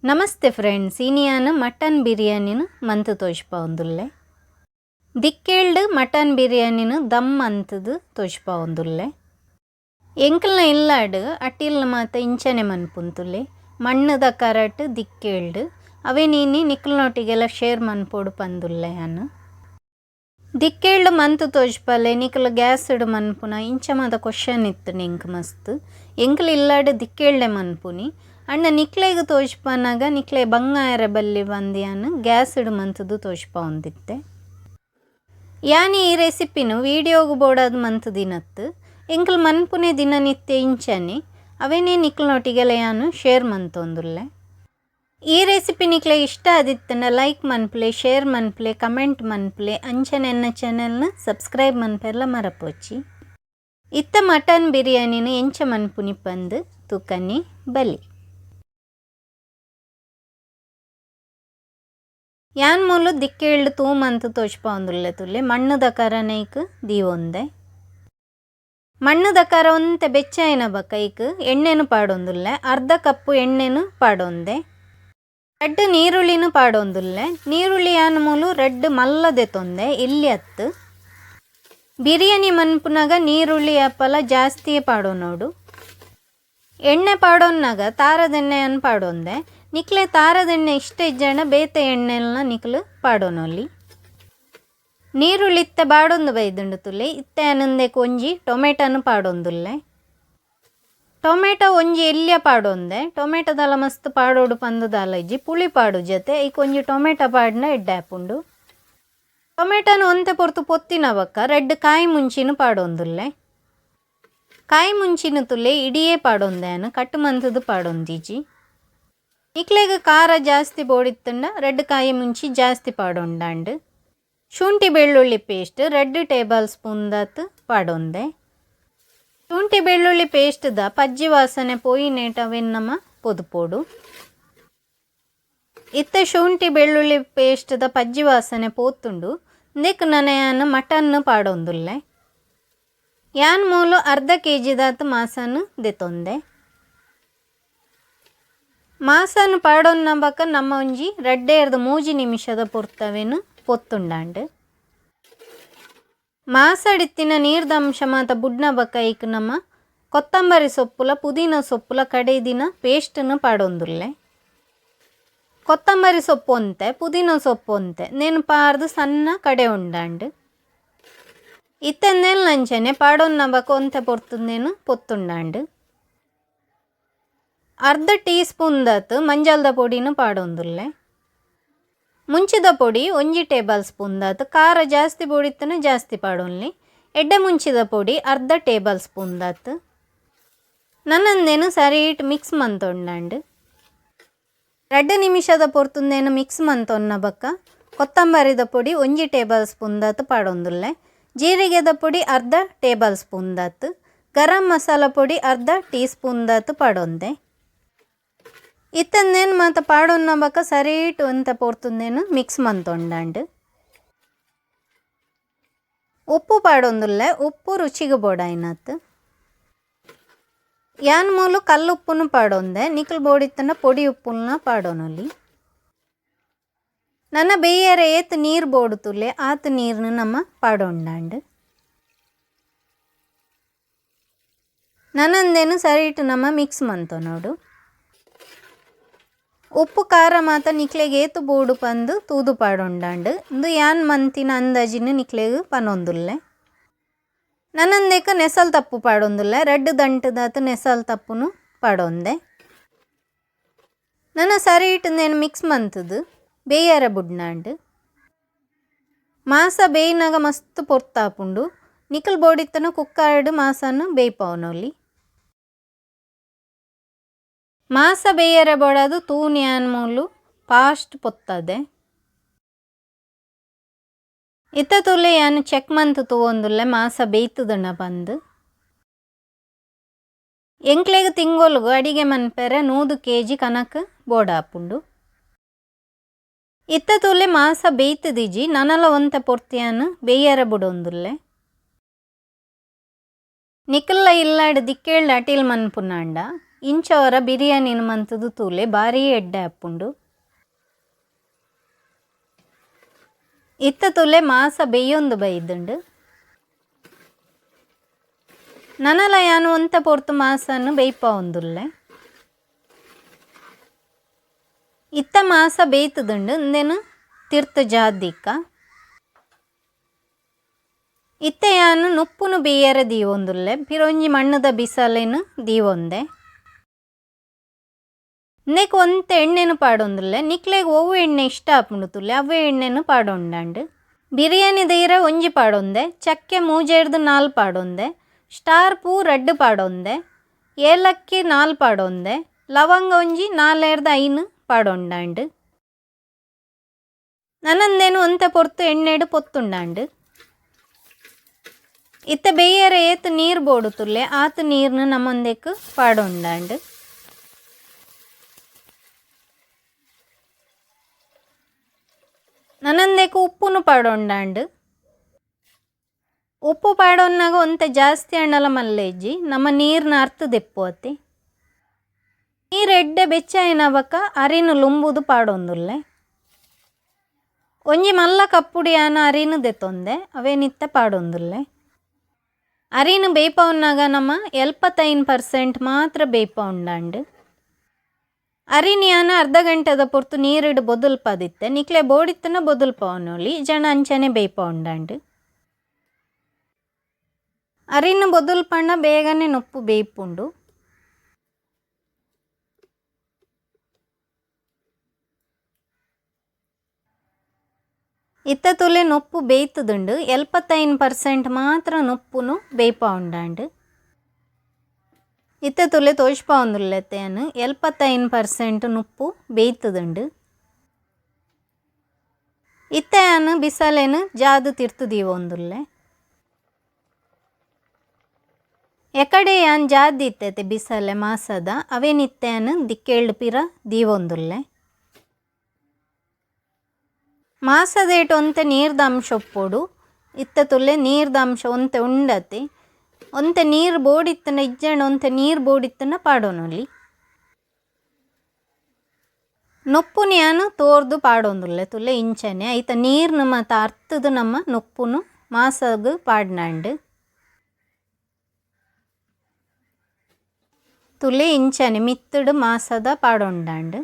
Namaste friends, ಇನಿಯಾನ mutton ಬಿರಿಯಾನಿನ ಮಂತ್ ತೋಜ್ಪಾವೊಂದುಲ್ಲೆ. ದಿಕ್ಕೇಲ್ಡ್ mutton ಬಿರಿಯಾನಿನ ದಮ್ ಅಂತದು ತೋಜ್ಪಾವೊಂದುಲ್ಲೆ. ಎಂಕಲ್ನ ಇಲ್ಲಾಡ್ ಅಟಿಲ್ ಮಾತ ಇಂಚನೆ ಮನ್ಪುಂತುಲ್ಲೆ ಮಣ್ಣುದ ಕರಟ್ ದಿಕ್ಕೇಲ್ಡ್ ಅವೇ ನೀನಿ ನಿಕ್ಲ್ನೊಟ್ಟಿಗೆಲ್ಲ ಶೇರ್ ಮನ್ಪೊಡು ಪಂದುಲ್ಲೆ. ಯಾನ್ ದಿಕ್ಕೇಲ್ಡ್ ಮಂತ್ ತೋಜ್ಪಲೆ, ನಿಕ್ಲ್ ಗ್ಯಾಸ್ಡ್ ಮನ್ಪುನ ಇಂಚ ಮಾತ ಕ್ವಶನ್ ಇತ್ತು ಎಂಕ್ ಮಸ್ತ್. ಎಂಕಲ್ ಇಲ್ಲಾಡ್ ದಿಕ್ಕೇಲ್ಡೆ ಮನ್ಪುನಿ. ಅಂಡ ನಿಕ್ಲೆಗ್ ತೋಜ್ಪನಗ ನಿಕ್ಲೆ ಬಂಗಾರ ಬಲ್ಲಿ ಬಂದು ಯಾನ್ ಗ್ಯಾಸ್ಡ್ ಮಂತುದು ತೋಜ್ಪಾವೊಂದಿತ್ತೆ. ಯಾನ್ ಈ ರೆಸಿಪಿನು ವೀಡಿಯೋಗು ಬೋಡಾದ್ ಮಂತ್ ದಿನತ್ತು. ಎಂಕಲ್ ಮನ್ಪುನೆ ದಿನನಿತ್ಯ ಇಂಚನೆ, ಅವೇನೇ ನಿಕ್ಲ್ನೊಟ್ಟಿಗೆಲ್ಲ ಯಾನ್ ಶೇರ್ ಮಂತೊಂದುಲ್ಲೆ. ಈ ರೆಸಿಪಿ ನಿಕ್ಲೆ ಇಷ್ಟ ಆದಿತ್ತಂಡ ಲೈಕ್ ಮನ್ಪುಲೆ, ಶೇರ್ ಮನ್ಪುಲೆ, ಕಮೆಂಟ್ ಮನ್ಪುಲೆ. ಅಂಚನೆ ಎನ್ನ ಚಾನೆಲ್ನ ಸಬ್ಸ್ಕ್ರೈಬ್ ಮನ್ಪೆರ್ಲ ಮರಪೋಚಿ. ಇತ್ತ ಮಟನ್ ಬಿರಿಯಾನಿನ ಎಂಚ ಮನ್ಪುನಿ ಪಂದ್ ತೂಕನಿ ಬಲಿ. ಯಾನ್ ಮೂಲು ದಿಕ್ಕೇಲ್ಡ್ ತೂ ಮಂತ್ ತೋಜ್ಪಾವೊಂದುಲ್ಲೆ ತುಲ್ಲೆ. ಮಣ್ಣುದ ಕರನೈಕ್ ದೀವೊಂದೆ. ಮಣ್ಣುದ ಕರ ಒಂತೆ ಬೆಚ್ಚಾಯಿನ ಬೊಕ್ಕ ಐಕ್ ಎಣ್ಣೆನು ಪಾಡೊಂದುಲ್ಲೆ. ಅರ್ಧ ಕಪ್ಪು ಎಣ್ಣೆನು ಪಾಡೊಂದೆ. ರಡ್ಡ್ ನೀರುಳ್ಳಿನು ಪಾಡೊಂದುಲ್ಲೆ. ನೀರುಳ್ಳಿ ಯಾನ್ ಮೂಲು ರಡ್ಡ್ ಮಲ್ಲ ದೆತೊಂದೆ, ಎಲ್ಯ ಅತ್ತ್. ಬಿರಿಯಾನಿ ಮನ್ಪುನಗ ನೀರುಳ್ಳಿ ಅಪ್ಪಲ ಜಾಸ್ತಿಯೇ ಪಾಡೊನೊಡು. ಎಣ್ಣೆ ಪಾಡೊನ್ನಗ ತಾರದೆಣ್ಣೆಯನ್ನು ಪಾಡೊಂದೆ. ನಿಕ್ಲೆ ತಾರದೆಣ್ಣೆ ಇಷ್ಟ ಇಜ್ಜಂಡ ಬೇತೆ ಎಣ್ಣೆಲ್ನ ನಿಕ್ಲು ಪಾಡೊನೊಲಿ. ನೀರುಳ್ಳಿ ಇತ್ತೆ ಬಾಡೊಂದು ಬೈದುಂಡು ತುಲೆ. ಇತ್ತೆ ಅನಂದೆಕ್ ಒಂಜಿ ಟೊಮೆಟೊನು ಪಾಡೊಂದುಲ್ಲೆ. ಟೊಮೆಟೊ ಒಂಜಿ ಎಲ್ಯ ಪಾಡೊಂದೆ. ಟೊಮೆಟೊದಲ ಮಸ್ತ್ ಪಾಡೊಡು ಪಂದುದಾಲ ಇಜ್ಜಿ. ಪುಳಿ ಪಾಡು ಜೊತೆ ಐಕ್ ಒಂಜಿ ಟೊಮೆಟೊ ಪಾಡ್ನ ಎಡ್ಡೆ ಆಪುಂಡು. ಟೊಮೆಟೊನು ಒಂತೆ ಪೊರ್ತು ಪೊತ್ತಿನ ಬೊಕ್ಕ ರಡ್ಡ್ ಕಾಯಿ ಮುಂಚಿನ ಪಾಡೊಂದುಲ್ಲೆ. ಕಾಯಿ ಮುಂಚಿನ ತುಲೆ ಇಡಿಯೇ ಪಾಡೊಂದೆ ಯಾನ್, ಕಟ್ ಮಂತುದು ಪಾಡೊಂದಿಜಿ. ನಿಕ್ಲೆಗ್ ಖಾರ ಜಾಸ್ತಿ ಬೋಡಿತ್ತಂಡ ರಡ್ಡ್ ಕಾಯಿ ಮುಂಚಿ ಜಾಸ್ತಿ ಪಾಡೊಂಡಾಂಡ್. ಶುಂಠಿ ಬೆಳ್ಳುಳ್ಳಿ ಪೇಸ್ಟ್ 2 ಟೇಬಲ್ ಸ್ಪೂನ್ ದಾತ್ ಪಾಡೊಂದೆ. ಶುಂಠಿ ಬೆಳ್ಳುಳ್ಳಿ ಪೇಸ್ಟ್ ದ ಪಜ್ಜಿ ವಾಸನೆ ಪೋಯಿನೇಟ ಅವೆನ್ ನಮ ಪೊದುಪೊಡು. ಇತ್ತೆ ಶುಂಠಿ ಬೆಳ್ಳುಳ್ಳಿ ಪೇಸ್ಟ್ ದ ಪಜ್ಜಿ ವಾಸನೆ ಪೋತುಂಡು. ಇಂದೆಕ್ ನನ ಯಾನ್ ಮಟನ್ ಪಾಡೊಂದುಲ್ಲೆ. ಯಾನ್ ಮೂಲು ಅರ್ಧ ಕೆಜಿ ದಾತ್ ಮಾಸನ್ ದೆತೊಂದೆ. ಮಾಸನ್ ಪಾಡೊನ್ನ ಬೊಕ್ಕ ನಮ್ಮ ಒಂಜಿ 2-3 ನಿಮಿಷದ ಪೊರ್ತವೇನು ಪೊತ್ತುಂಡಾಂಡ್. ಮಾಸಡಿತ್ತಿನ ನೀರ್ದ ಅಂಶ ಮಾತ ಬುಡ್ನ ಬೊಕ್ಕ ಐಕ್ ನಮ್ಮ ಕೊತ್ತಂಬರಿ ಸೊಪ್ಪುಲ ಪುದೀನ ಸೊಪ್ಪುಲ ಕಡೆದಿನ ಪೇಸ್ಟನ್ನು ಪಾಡೊಂದುಲ್ಲೆ. ಕೊತ್ತಂಬರಿ ಸೊಪ್ಪು ಒಂತೆ, ಪುದೀನ ಸೊಪ್ಪು ಒಂತೆ ನೇನು ಪಾರ್ದು ಸಣ್ಣ ಕಡೆ ಉಂಡಾಂಡ್. ಇತ್ತೆ ಅಂಚನೆ ಪಾಡೊನ್ನ ಬೊಕ್ಕ ಒಂತೆ ಪೊರ್ತುಂದೇನು ಪೊತ್ತುಂಡಾಂಡ್. ಅರ್ಧ ಟೀ ಸ್ಪೂನ್ ದಾತ್ ಮಂಜಲ್ದ ಪೊಡಿನ ಪಾಡೊಂದುಲ್ಲೆ. ಮುಂಚಿದ ಪೊಡಿ 1 ಟೇಬಲ್ ಸ್ಪೂನ್ ದಾತ್. ಖಾರ ಜಾಸ್ತಿ ಪೊಡಿತ್ತನ ಜಾಸ್ತಿ ಪಾಡೊನ್ಲಿ. ಎಡ್ಡೆ ಮುಂಚಿದ ಪೊಡಿ ಅರ್ಧ ಟೇಬಲ್ ಸ್ಪೂನ್ ದಾತ್. ನನ್ನಂದೇನು ಸರಿ ಇಟ್ಟು ಮಿಕ್ಸ್ ಮಂತೊಂಡಾಂಡ್. 2 ನಿಮಿಷದ ಪೊರ್ತುಂದೇನು ಮಿಕ್ಸ್ ಮಂತೊನ್ನ ಬೊಕ್ಕ ಕೊತ್ತಂಬರಿದ ಪೊಡಿ 1 ಟೇಬಲ್ ಸ್ಪೂನ್ ದಾತ್ ಪಾಡೊಂದುಲ್ಲೆ. ಜೀರಿಗೆದ ಪೊಡಿ ಅರ್ಧ ಟೇಬಲ್ ಸ್ಪೂನ್ ದಾತ್. ಗರಂ ಮಸಾಲ ಪೊಡಿ ಅರ್ಧ ಟೀ ಸ್ಪೂನ್ ದಾತ್ ಪಾಡೊಂದೆ. ಇತ್ತಂದೇನು ಮಾತ ಪಾಡೊನ್ನ ಬೊಕ್ಕ ಸರಿಟ್ ಒಂತೆ ಪೊರ್ತುಂದೇನು ಮಿಕ್ಸ್ ಮಂತೊಂಡಾಂಡ್. ಉಪ್ಪು ಪಾಡೊಂದುಲ್ಲೆ. ಉಪ್ಪು ರುಚಿಗೆ ಬೋಡಾಯಿನತ್. ಯಾನ್ ಮೂಲು ಕಲ್ಲುಪ್ಪುನು ಪಾಡೊಂದೆ. ನಿಕ್ಲ್ ಬೋಡಿತ್ತಂಡ ಪೊಡಿ ಉಪ್ಪುಲ್ನ ಪಾಡೊನೊಲಿ. ನನ್ನ ಬೇಯರೆ ಏತ್ ನೀರು ಬೋಡುತುಲ್ಲೆ ಆತ್ ನೀರ್ನು ನಮ್ಮ ಪಾಡೊಂಡಾಂಡ್. ನನ್ನಂದೇನು ಸರಿಟ್ ನಮ್ಮ ಮಿಕ್ಸ್ ಮಂತೊನೊಡು. ಉಪ್ಪು ಖಾರ ಮಾತ ನಿಕ್ಲೆಗ್ ಏತ್ ಬೋಡು ಪಂದು ತೂದು ಪಾಡೊಂಡಾಂಡ್. ಇಂದು ಯಾನ್ ಮಂತಿನ ಅಂದಾಜಿನ ನಿಕ್ಲೆಗ್ ಪನೊಂದುಲ್ಲೆ. ನನ್ನಂದೇಕ ನೆಸಲ್ ತಪ್ಪು ಪಾಡೊಂದುಲ್ಲೆ. 2 ದಂಟುದಾತ್ ನೆಸಲ್ ತಪ್ಪುನು ಪಾಡೊಂದೆ. ನನ ಸರಿ ಇಟ್ಟುಂದೇನು ಮಿಕ್ಸ್ ಮಂತುದು ಬೇಯರ ಬುಡ್ನಾಂಡ್. ಮಾಸ ಬೇಯಿನಾಗ ಮಸ್ತ್ ಪೊರ್ತಾಪುಂಡು. ನಿಕಲ್ ಬೋಡಿತ್ತನ ಕುಕ್ಕರ್ಡ್ ಮಾಸನ್ನು ಬೇಯ್ಪಾವನೊಲಿ. ಮಾಸ ಬೇಯರೆ ಬೋಡಾದ್ ತೂನ್ ಯಾನ್ ಮೂಲು ಫಾಸ್ಟ್ ಪೊತ್ತದೆ. ಇತ್ತ ತುಲೆ ಯಾನ್ ಚೆಕ್ ಮಂತ್ ತೂವೊಂದುಲ್ಲೆ ಮಾಸ ಬೇಯ್ತುದುಂಡ ಪಂದ್. ಎಂಕ್ಲೆಗ್ ತಿಂಗೊಲುಗು ಅಡಿಗೆ ಮನ್ಪೆರೆ 100 ಕೆಜಿ ಕನಕ್ ಬೋಡಾಪುಂಡು. ಇತ್ತ ತುಲೆ ಮಾಸ ಬೇಯ್ತುದಿಜಿ. ನನಲ ಒಂತೆ ಪೊರ್ತಿಯಾನ್ ಬೇಯರೆ ಬುಡೊಂದುಲ್ಲೆ. ನಿಕಲ್ಲ ಇಲ್ಲಾಡ್ ದಿಕ್ಕೇಲ್ಡ್ ಅಟಿಲ್ ಮನ್ಪುನಾಂಡ ಇಂಚವರ ಬಿರಿಯಾನಿನ ಮಂತುದು ತೂಲೆ ಬಾರಿ ಎಡ್ಡೆ ಆಪುಂಡು. ಇತ್ತ ತುಲೆ ಮಾಸ ಬೇಯೊಂದು ಬೈದುಂಡು. ನನಲ ಯಾನು ಒಂತೆ ಪೊರ್ತು ಮಾಸನ್ನು ಬೇಯ್ಪಾವೊಂದುಲ್ಲೆ. ಇತ್ತ ಮಾಸ ಬೇಯ್ತದುಂಡು ಇಂದೆನು ತಿರ್ತು ಜಾದಿಕ್ಕ. ಇತ್ತೆ ಯಾನು ನುಪ್ಪುನು ಬೇಯರೆ ದೀವೊಂದುಲ್ಲೆ. ಪಿರ ಒಂಜಿ ಮಣ್ಣುದ ಬಿಸಲೆನು ದೀವೊಂದೆ. ಇಂದೆಕ್ ಒಂತೆ ಎಣ್ಣೆನು ಪಾಡೊಂದುಲ್ಲೆ. ನಿಕ್ಲೆಗ್ ಒವ್ವು ಎಣ್ಣೆ ಇಷ್ಟ ಆಪುಂಡು ತುಲೆ ಅವ್ವೆ ಎಣ್ಣೆನು ಪಾಡೊಂಡಾಂಡು. ಬಿರಿಯಾನಿ ದೀರೆ ಒಂಜಿ ಪಾಡೊಂದೆ, ಚಕ್ಕೆ ಮೂಜೆರ್ದು 4 ಪಾಡೊಂದೆ, ಸ್ಟಾರ್ ಪೂ 2 ಪಾಡೊಂದೆ, ಏಲಕ್ಕಿ 4 ಪಾಡೊಂದೆ, ಲವಂಗ ಒಂಜಿ 4 5 ಪಾಡೊಂಡಾಂಡು. ನನಂದೇನು ಒಂತೆ ಪೊರ್ತು ಎಣ್ಣೆಡು ಪೊತ್ತುಂಡಾಂಡು. ಇತ್ತ ಬೇಯರೆ ಏತ್ ನೀರು ಬೋಡು ತುಲ್ಲೆ ಆತ್ ನೀರ್ನು ನಮ್ಮಂದೆಕ್ ಪಾಡೊಂಡಾಂಡು. ನನಂದೆಕ್ ಉಪ್ಪುನು ಪಾಡೊಂಡಾಂಡು. ಉಪ್ಪು ಪಾಡೊನ್ನಾಗ ಒಂತೆ ಜಾಸ್ತಿ ಅಣ್ಣಲ ಮಲ್ಲೇಜ್ಜಿ ನಮ್ಮ ನೀರ್ನ ಅರ್ಥ ದೆಪ್ಪು ಅತಿ. ನೀರು ಎಡ್ಡೆ ಬೆಚ್ಚಾಯಿನ ಬಕ್ಕ ಅರಿನು ಲುಂಬುದು ಪಾಡೊಂದುಲ್ಲೆ. ಒಂಜಿ ಮಲ್ಲ ಕಪ್ಪುಡಿಯಾನ ಅರಿನು ದೆತ್ತೊಂದೆ ಅವೇನಿತ್ತ ಪಾಡೊಂದುಲ್ಲೆ. ಅರಿನು ಬೇಯ್ಪಾವನ್ನಾಗ ನಮ್ಮ 75% ಮಾತ್ರ ಬೇಯ್ಪಾವುಂಡಾಂಡು. ಅರಿನಿಯಾನ ಅರ್ಧ ಗಂಟೆದ ಪೊರ್ತು ನೀರಿಡು ಬೊದಲ್ಪದಿತ್ತೆ. ನಿಕ್ಲೆ ಬೋಡಿತ್ತನ ಬೊದಲ್ಪವನೊಲಿ ಜನ ಅಂಚನೆ ಬೇಯ್ಪಾವುಂಡಾಂಡು. ಅರಿನು ಬೊದಲ್ಪಣ್ಣ ಬೇಗನೆ ನೊಪ್ಪು ಬೇಯ್ಪುಂಡು. ಇತ್ತ ತುಲೆ ನೊಪ್ಪು ಬೇಯ್ತದುಂಡು. 75% ಮಾತ್ರ ನೊಪ್ಪುನು ಬೇಯ್ಪಾವುಂಡಾಂಡು. ಇತ್ತ ತುಲೆ ತೋಜ್ಪಾವೊಂದುಲ್ಲೆತ್ತೇನು 75% ನುಪ್ಪು ಬೇಯ್ತದುಂಡು. ಇತ್ತ ಯಾನು ಬಿಸಲೆನು ಜಾದು ತಿರ್ತು ದೀವೊಂದುಲ್ಲೆ. ಎಕಡೆ ಯಾನ್ ಜಾದಿ ಇತ್ತೈತೆ ಬಿಸಲೆ ಮಾಸದ ಅವೇನಿತ್ತೆಯನ್ನು ದಿಕ್ಕೇಳು ಪಿರ ದೀವೊಂದುಲ್ಲೆ. ಮಾಸದೇಟು ಒಂತೆ ನೀರ್ದ ಅಂಶ ಒಪ್ಪೊಡು. ಇತ್ತ ತುಲೆ ನೀರ್ದ ಅಂಶ ಒಂತೆ ಉಂಡತಿ. ಒಂತೆ ನೀರು ಬೋಡಿತ್ತನ ಇಜ್ಜಂಡ ಒಂತೆ ನೀರು ಬೋಡಿತ್ತನ ಪಾಡೊನೊಲಿ. ನೊಪ್ಪುನು ಯಾನು ತೋರ್ದು ಪಾಡೊಂದುಲ್ಲೆ ತುಲೆ ಇಂಚನೆ ಐತ ನೀರ್ನು ಮಾತ ಅರ್ತದು ನಮ್ಮ ನೊಪ್ಪುನು ಮಾಸಗ್ ಪಾಡ್ನಾಂಡು. ತುಲೆ ಇಂಚನೆ ಮಿತ್ತುಡು ಮಾಸದ ಪಾಡೊಂಡಾಂಡು.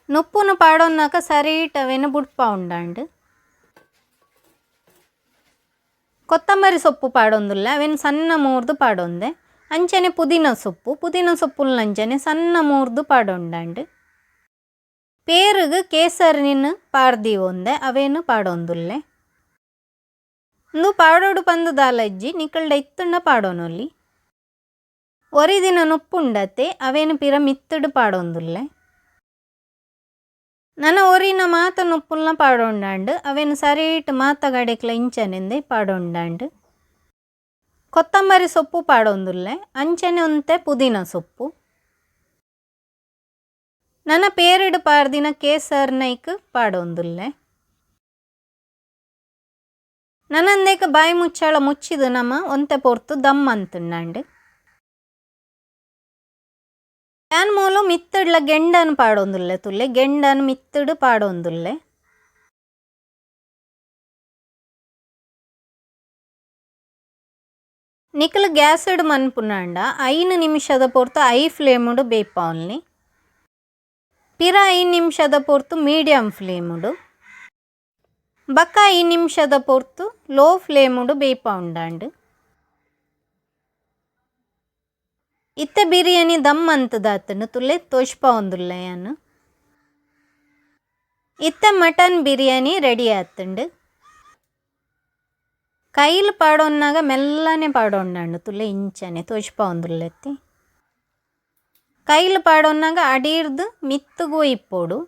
ನೊಪ್ಪುನು ಪಾಡೊನ್ನಾಕ ಸರಿಟವೇನು ಬುಡ್ಪ ಉಂಡಾಂಡು. ಕೊತ್ತಂಬರಿ ಸೊಪ್ಪು ಪಾಡೊಂದುಲ್ಲೆ ಅವೇನು ಸಣ್ಣ ಮೂರ್ದು ಪಾಡೊಂದೆ. ಅಂಚನೆ ಪುದೀನ ಸೊಪ್ಪು, ಪುದೀನ ಸೊಪ್ಪುಲ್ನ ಅಂಚನೆ ಸಣ್ಣ ಮೂರ್ದು ಪಾಡೊಂಡಾಂಡು. ಪೇರುಗು ಕೇಸರಿನ ಪಾಡ್ದೀವೊಂದೆ ಅವೇನು ಪಾಡೊಂದುಲ್ಲೆ. ಇಂದು ಪಾಡೋಡು ಪಂದು ದಾಲಜ್ಜಿ ನಿಕಲ್ಡ ಇತ್ತುಂಡ ಪಾಡೊನೊಲಿ. ಒರಿದಿನ ನುಪ್ಪುಂಡತೆ ಅವೇನು ಪಿರ ಮಿತ್ತುಡು ಪಾಡೊಂದುಲ್ಲೆ. ನನ ಒರಿನ ಮಾತ ನುಪ್ಪುಲ್ನ ಪಾಡೊಂಡಾಂಡು ಅವೇನು ಸರಿಟ್ ಮಾತ ಗಡೆಕ್ಲ ಇಂಚನೆಂದೆ ಪಾಡೊಂಡಾಂಡು. ಕೊತ್ತಂಬರಿ ಸೊಪ್ಪು ಪಾಡೊಂದುಲ್ಲೆ ಅಂಚನೆ ಒಂತೆ ಪುದೀನ ಸೊಪ್ಪು. ನನ ಪೇರಿಡು ಪಾರ್ದಿನ ಕೇಸರ್ ನೈಕ್ ಪಾಡೊಂದುಲ್ಲೆ. ನನಂದೇಕ ಬಾಯಿ ಮುಚ್ಚಾಳ ಮುಚ್ಚಿದು ನಮ್ಮ ಒಂತೆ ಪೊರ್ತು ದಮ್ ಅಂತುಂಡಾಂಡು. ಯಾನ್ ಮೂಲು ಮಿತ್ತುಡ್ಲ ಗೆಂಡನ್ ಪಾಡೊಂದುಲ್ಲೆ ತುಲ್ಲೆ ಗೆಂಡನ್ ಮಿತ್ತುಡು ಪಾಡೊಂದುಲ್ಲೆ. ನಿಕಲ್ ಗ್ಯಾಸ್ಡ್ ಮನ್ಪುನಾಂಡ 5 ನಿಮಿಷದ ಪೊರ್ತು I ಫ್ಲೇಮುಡು ಬೇಯ್ಪಾವೊನ್ಲಿ. ಪಿರ 5 ನಿಮಿಷದ ಪೊರ್ತು ಮೀಡಿಯಂ ಫ್ಲೇಮುಡು ಬಕ್ಕ 5 ನಿಮಿಷದ ಪೊರ್ತು ಲೋ ಫ್ಲೇಮುಡು ಬೇಯ್ಪಾವುಂಡಾಂಡು. ಇತ್ತ ಬಿರಿಯಾನಿ ದಮ್ ಅಂತದಾತನು ತುಲೆ ತೋಜ್ಪಾವೊಂದುಲ್ಲೆ ಯಾನು. ಇತ್ತ ಮಟನ್ ಬಿರಿಯಾನಿ ರೆಡಿ ಆತುಂಡು. ಕೈಲ್ ಪಾಡೊನ್ನಾಗ ಮೆಲ್ಲನೆ ಪಾಡೊಂಡಾಂಡು ತುಲೆ ಇಂಚನೆ ತೋಜ್ಪಾವೊಂದುಲ್ಲೆತ್ತಿ. ಕೈಲ್ ಪಾಡೊನ್ನಾಗ ಅಡೀರ್ದು ಮಿತ್ತುಗು ಇಪ್ಪೊಡು.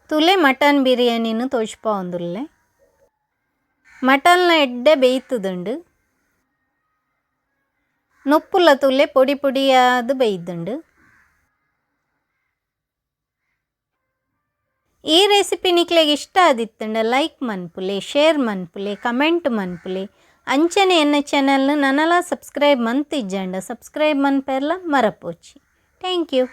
ತುಲೆ ಮಟನ್ ಬಿರಿಯಾನಿನು ತೋಜ್ಪಾವೊಂದುಲ್ಲೆ. ಮಟನ್ನ ಎಡ್ಡೆ ಬೇಯ್ತದುಂಡು. ನೊಪ್ಪುಲ ತುಲೆ ಪೊಡಿ ಪೊಡಿಯಾದ ಬೇಯ್ದುಂಡು. ಈ ರೆಸಿಪಿ ನಿಕ್ಲೆಗ್ ಇಷ್ಟ ಆದಿತ್ತುಂಡ ಲೈಕ್ ಮನ್ಪುಲೆ, ಶೇರ್ ಮನ್ಪುಲೆ, ಕಮೆಂಟ್ ಮನ್ಪುಲೆ. ಅಂಚನೆ ಎನ್ನ ಚಾನೆಲ್ನ್ ನನಲ ಸಬ್ಸ್ಕ್ರೈಬ್ ಮಂತಿಜ್ಜಂಡ ಸಬ್ಸ್ಕ್ರೈಬ್ ಮನ್ಪೆರ್ಲ ಮರಪೋಚಿ. Thank you.